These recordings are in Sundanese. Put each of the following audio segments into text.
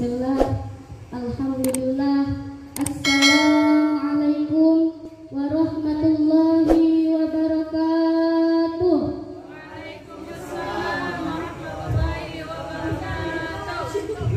Bismillah, alhamdulillah. Assalamualaikum warahmatullahi wabarakatuh. Waalaikumsalam warahmatullahi wabarakatuh.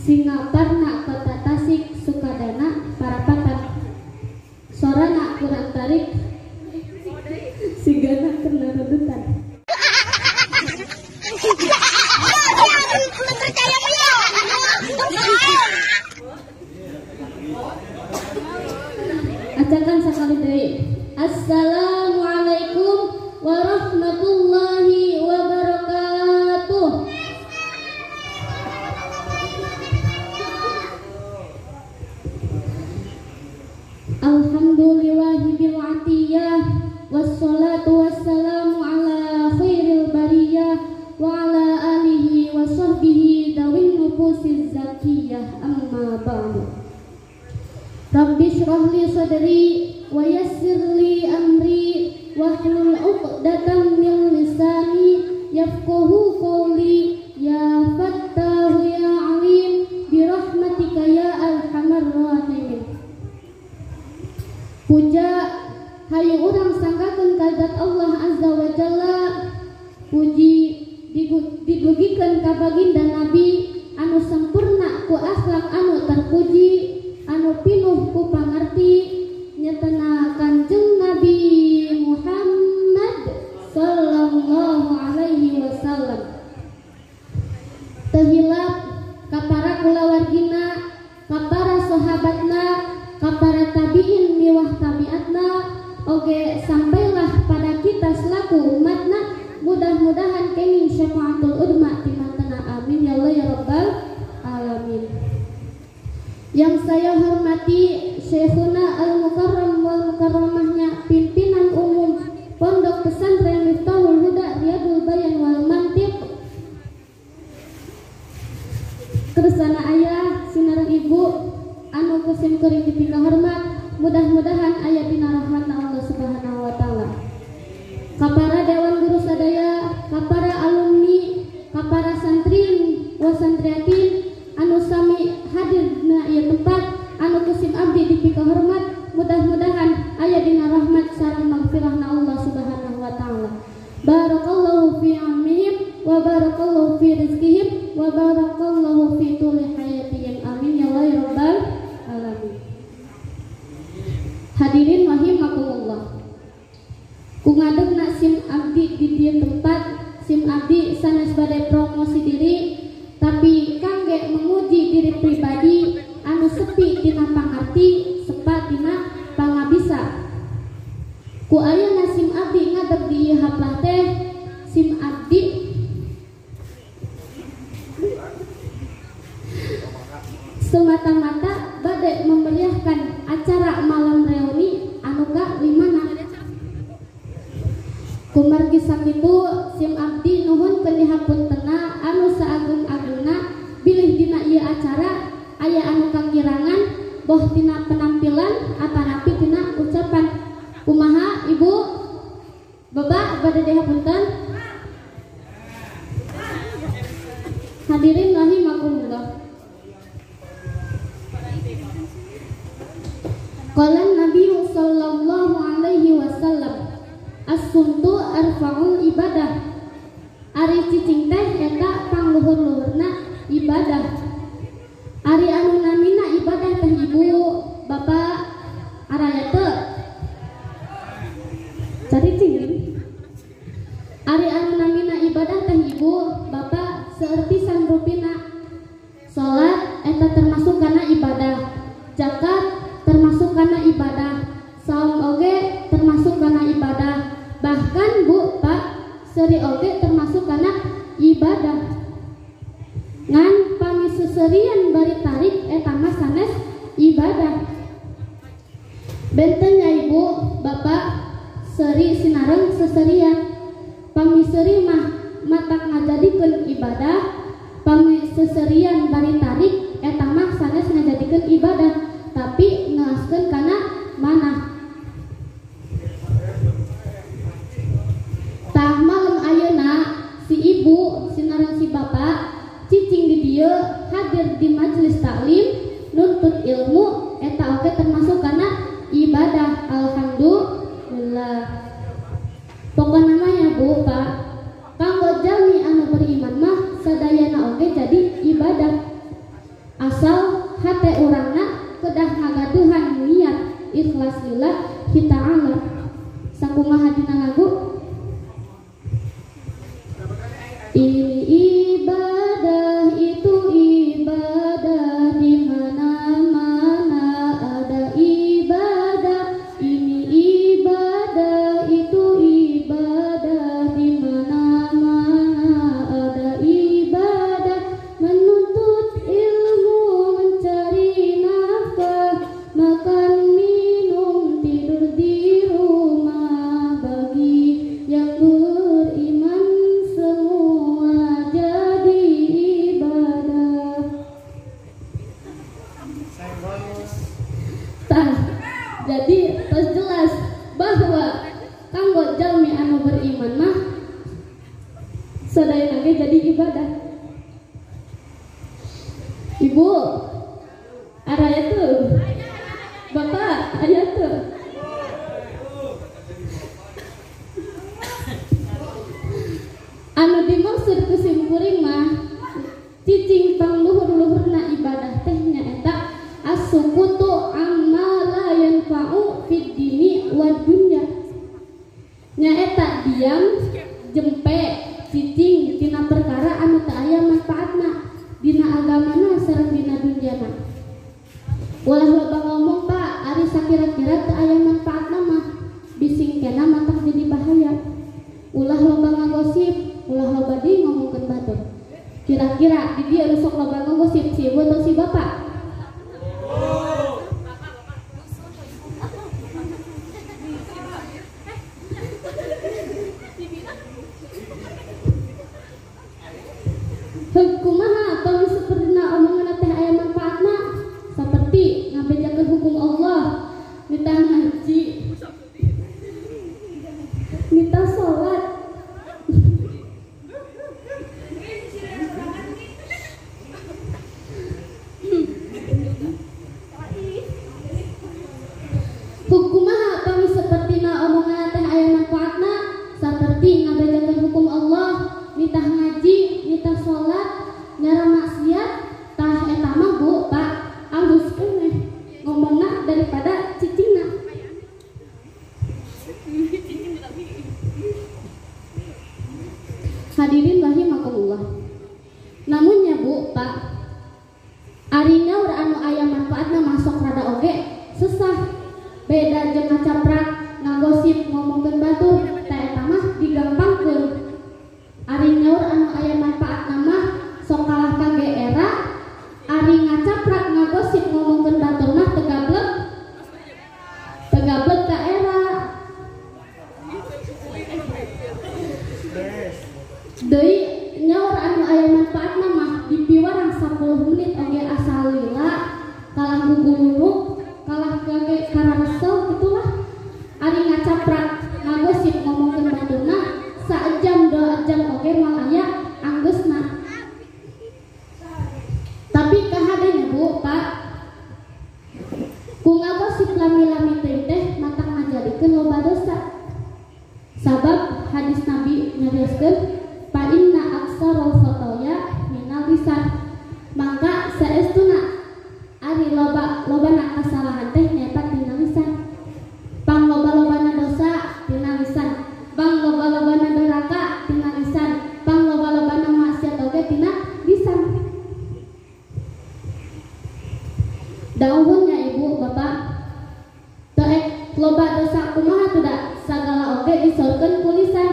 Singaparna Kota Tasik Sukadana Parapatan. Sorana kurang tarik sigana kena redutan. Acakan sekali deui. Assalamualaikum warahmatullahi wabarakatuh. Alhamdulillahi bil atiyah wassalatu wassalamu ala khairil bariyah wa ala alihi wa sahbihi dawin nufusiz zakiyah, amma ba'du. Rabbi shrah li sadri wa yassir li amri wahlul 'uqdatam min lisani yafqahu qawli ya fattahu ya alim bi rahmatika ya arhamar rahimin. Puja hayu urang sanggakeun ka zat Allah Azza wa Jalla, puji didugikeun ka baginda Nabi anu sempurna ku akhlak anu terpuji anu pinuh ku pangarti nyatana Kanjeng Nabi Muhammad sallallahu alaihi wasallam. Teu hilap ka para kulawargina, ka para sahabatna, ka para tabiin miwah tabiatna, oge sampailah pada kita selaku umatna, mudah-mudahan kenging syafaatul udma timantena, amin ya Allah ya rabbal alamin. Yang saya hormati Syekhuna Al-Mukarram wal Mukarramahnya pimpinan umum Pondok Pesantren Miftahul Huda Riyadul Bayan wal Mantiq, kersana ayah sinareng ibu anu kusim kuring dipika hormat, mudah-mudahan aya dina rahmatna Allah Subhanahu wa taala. Kapara dewan guru sadaya, kapara alumni, kapara santri wa santriatin anu sami hadir dina ieu tempat anu kusim abdi dipika hormat, mudah-mudahan aya dina rahmat sareng magfirahna Allah Subhanahu wa taala. Barakallahu fi amihim wa barakallahu fi rizqihim wa barakallahu fi tuli hayatihim, amin ya Allah ya rabbal alamin. Hadirin rahimakumullah. Ku ngadegna sim abdi di dieu tempat, sim abdi sanes bade promosi diri, tapi kangge menguji diri pribadi anu sepi tina pangarti, sepa tina pangabisa. Ku ayeuna sim abdi ngadeg di ieu haplah teh, sim abdi semata-mata bade memeriahkan acara malam reuni anu ka limana. Kumargi sakitu sim abdi nuhunkeun dihapuntena anu saagung-agungna bilih dina ieu acara aya anu kakirangan boh tina penampilan atanapi tina ucapan. Kumaha ibu bapak bade dihapunten? Hadirin rahimakumullah. Qala Nabi sallallahu alaihi wasallam, as-sumtu arfa'ul ibadah. Ari cicing teh eta pangluhur-luhurna ibadah. Ari anu namina ibadah teh ibu bapak araya teu cari cing. Ari anu namina ibadah teh ibu bapak seueur pisan rupina. Salat eta termasuk kana ibadah, zakat termasuk kana ibadah, saum oge termasuk kana ibadah, bahkan bu pak seri oge termasuk kana ibadah. Ngan pami seserian bari tarik eta mah sanes ibadah. Bentennya ibu bapak seri sinareng seserian. Pami seri mah matak ngajadikeun ibadah, pami seserian bari tarik eta mah sanes ngajadikeun ibadah, tapi ngeaskeun kana manah. Tah malam ayeuna si ibu sinareng si bapak cicing di dieu dieu hadir di majelis taklim nuntut ilmu eta oge termasuk karena ibadah. Alhamdulillah. Pokokna mah ya Bu, Pak, kanggo jalmi anu beriman mah sadayana oge jadi ibadah. Asal hate urangna kedah ngagaduhan niat ikhlas lillahi ta'ala. Sakumaha dina lagu? Ini ibadah, itu ibadah, di mana-mana ada ibadah. Ini ibadah, itu ibadah, di mana-mana ada ibadah. Menuntut ilmu, mencari nafkah, makan, minum, tidur di rumah. Bagi yang beriman semua jadi ibadah. Tah, jadi terus jelas bahwa kanggo jalmi anu beriman mah sadayana ge jadi ibadah. Ibu, araya tuh. Bapak, aya tuh. Anu dimaksud ku simkuring mah cicing pangluhur-luhurna ibadah teh nyaeta as-sukutu amma la yanfa'u fid dini wad dunya. Nyaeta diam, jempe, cicing tina perkara anu teu aya manfaatna dina agamana sareng dina dunyana. Ulah loba ngomong Pak, ari sakira-kira teu aya manfaatna mah bising kena matak jadi bahaya. Ulah loba ngagosip, ulah loba di ngomongkeun batur. Kira-kira di dieu nu sok loba ngagosip si ibu atau si bapak? Heug kumaha pami sapertina omongan teh aya manfaatna? Saperti ngabejakeun hukum Allah, nitah ngaji, nitah salat. Hukumaha pami sapertina omongan teh aya manfaatna? Saperti ngabejakeun hukum Allah, nitah ngaji, nitah salat, nyara maksiat, tah eta mah Bu, Pak, alus keneh ngomongna daripada cicingna. Hadirin rahimakumullah. Namun nya Bu, Pak, ari nyaur anu aya manfaatna masuk rada oge sesah. Beda jeung ngacaprak, ngagosip, ngomongkeun batur, tah eta mah digampangkeun. Ari nyaur anu aya manfaatna mah sok kalah ka era, ari ngacaprak ngagosip ngomongkeun batur mah tegablek. Tegablek ka era. Deui nyaur anu aya manfaatna mah dipiwarang 10 menit oge asal lila, kalah guguluruk, kalah kage kararesel gitulah. Ari ngacaprak ngagosip ngomongkeun baturna sajam 2 jam oge moal aya anggeusna. Tapi kahadenya Bu, Pak, ku ngagosip lami-lami teuing teh matak ngajadikeun loba dosa. Sabab hadis Nabi nyarioskeun fa inna aksarul khotoya minal lisan. Maka saestuna ari loba lobana kasalahan teh nyaeta tina lisan. Pang loba-lobana dosa tina lisan, pang loba-lobana doraka tina lisan, pang loba-lobana maksiat oge tina lisan. Dauhunnya ibu bapak teu ek loba dosa kumaha tuh da sagala oge disaurkeun ku lisan.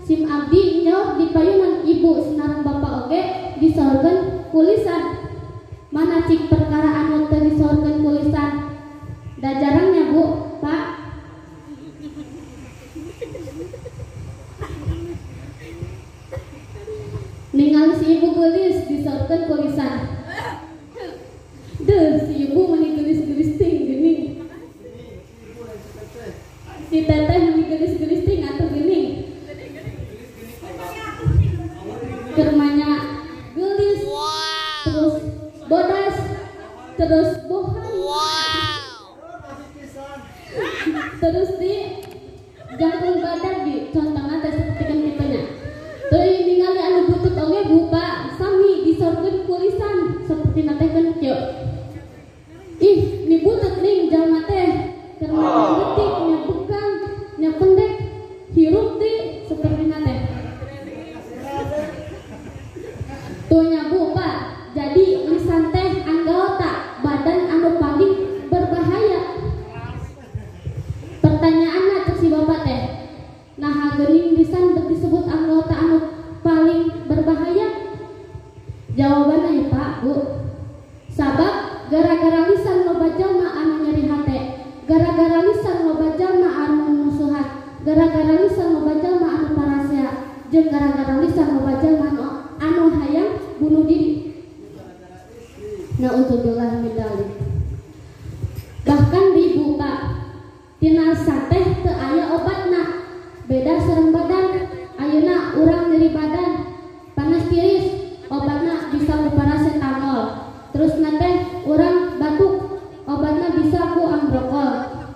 Sim abdi nyaur di payunan ibu sinareng bapak oge disaurkeun ku lisan. Mana cik perkara anu teu disaurkeun ku lisan? Da jarangnya Bu, Pak. Ningali si ibu geulis disaurkeun ku lisan. Deuh, si ibu meni geulis-geulis ting geuning. Si teteh meni geulis-geulis ting atuh geuning. Kermanya geulis. Terus bodas, terus bohong. Wow. Terus di jangkung badan di contohna teh sapertikeun kitu nya. Terus ningali anu butut oge Bu Pak, sami disorkeun ku lisan sapertina teh keun kieu. Ih, ni butut ning jalma teh keur leutik nya bekang nya pendek hirup di sapertina teh. Tuh nya Bu Pak, jadi lisan teh anggota badan anu paling berbahaya. Pertanyaanna cek si bapak teh, nah geuning lisan disebut anggota anu paling berbahaya? Jawabanna ya Pak, Bu, sabab gara-gara lisan loba jalma anu nyeri hate, gara-gara lisan loba jalma anu musuhan, gara-gara lisan loba jalma anu parasea, jeung gara-gara lisan loba jalma anu hayang bunuh diri. Nauzubillah min dzalik. Bahkan di Bu Pak, tina teh teu aya obatna, beda sareng badan. Ayeuna urang nyeri badan panas tiris, obatna bisa ku paracetamol. Terus teh urang batuk, obatna bisa ku ambrokol.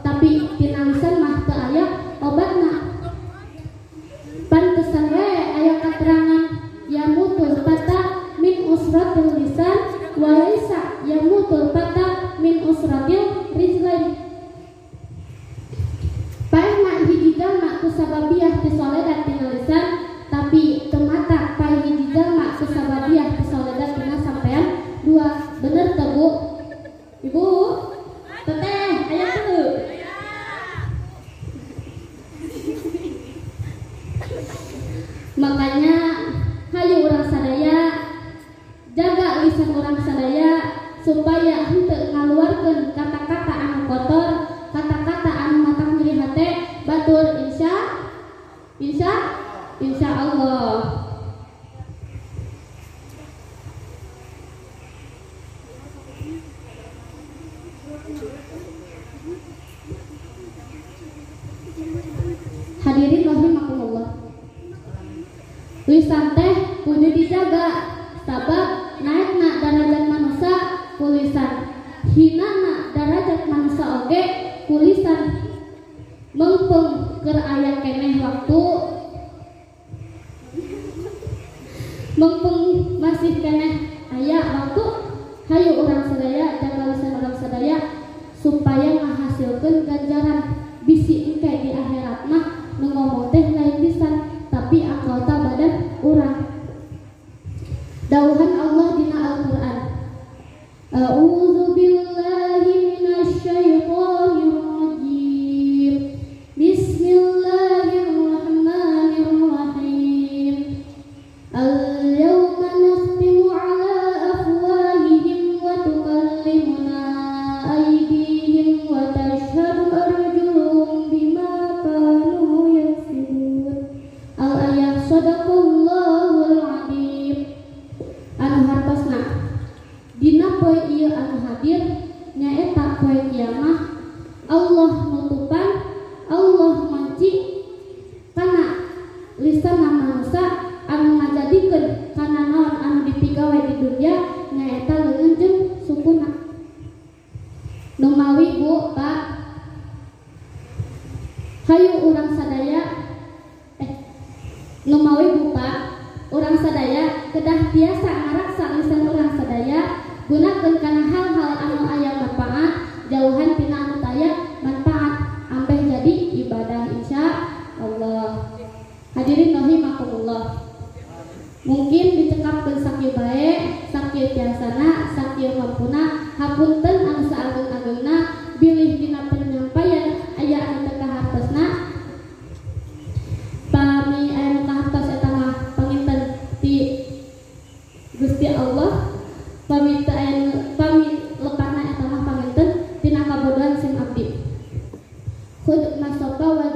Tapi tina lisan mah teu aya obatna. Pantesan we aya katerangan yamutul fata min usratil lisan walaisa yamutul fata min usratil rijlain. Paehna hiji jalma ku sababiah ti soledat tina lisan, tapi teu matak paeh hiji jalma ku sababiah ti soledat tina sampean dua. Bener teu Bu? Ibu? Teteh aya teu? Makanya hayu urang sadaya jaga lisan urang sadaya supaya henteu ngaluarkeun kata-kata anu kotor, kata-kata anu matak nyeri hate batur. Insya Allah. Hadirin rahimakumullah, lisan teh kudu dijaga sabab naikna darajat manusia ku lisan, hinana darajat manusia oge ku lisan. Mengpeng keur aya keneh waktu, mengpeng masih keneh aya waktu, hayu urang sadaya jaga lisan urang sadaya supaya ngahasilkeun ganjaran bisi engke di akhirat mah nu ngomong teh lain lisan tapi anggota badan urang. Dawuhan Allah dina Al-Qur'an, A'udzu billahi minasyaitonir rajim. Bismillahirrahmanirrahim. Al-yawma nakhtimu ala afwahihim wa tukallimuna aydihim wa tashhadu arjuluhum bima kanu yaksibun. Al-ayat. Sadaqallahul azim. Anu hartosna dina poe ieu anu hadir nyaeta poe kiamah, Allah nutupan, Allah manci kana lisan manusia anu ngajadikeun kana naon anu dipigawe di dunia nyaeta leungeun jeung sukuna. Numawi Bu Pak, hayu urang sadaya numawi Bu Pak, urang sadaya kedah biasa ngaraksa lisan urang sadaya gunakeun kana hal-hal anu aya manfaat, jauhan tina anu taya manfaat ambeh jadi ibadah insya Allah. Hadirin rahimakumullah, mungkin dicekapkeun sakieu bae, sakieu tiasana, sakieu mampuna, hapunten anu saageung-ageungna bilih dina penyampaian aya anu teu kahartosna. Pami aya nu kahartos eta mah panginten ti Gusti Allah, pami teu aya pami lepatna eta mah panginten tina kabodohan sim abdi. Khud masoba wa